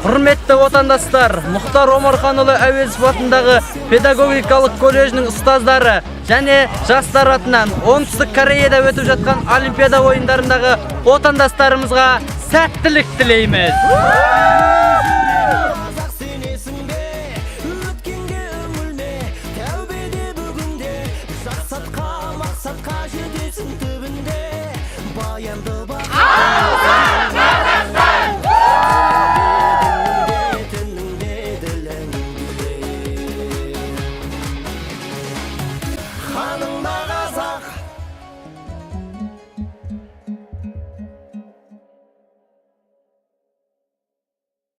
Құрметті отандастар, Мұхтар Омарханұлы Әуезов атындағы педагогикалық колледжінің ұстаздары және жастар атынан Оңтүстік Кореяда өтіп жатқан Олимпиада ойындарындағы отандастарымызға сәттілік тілейміз. Қазақ, сенесің бе, өткенге үңілме, тәубеде бүгінде жақсатқа, мақсатқа жетесің түбінде, баянды.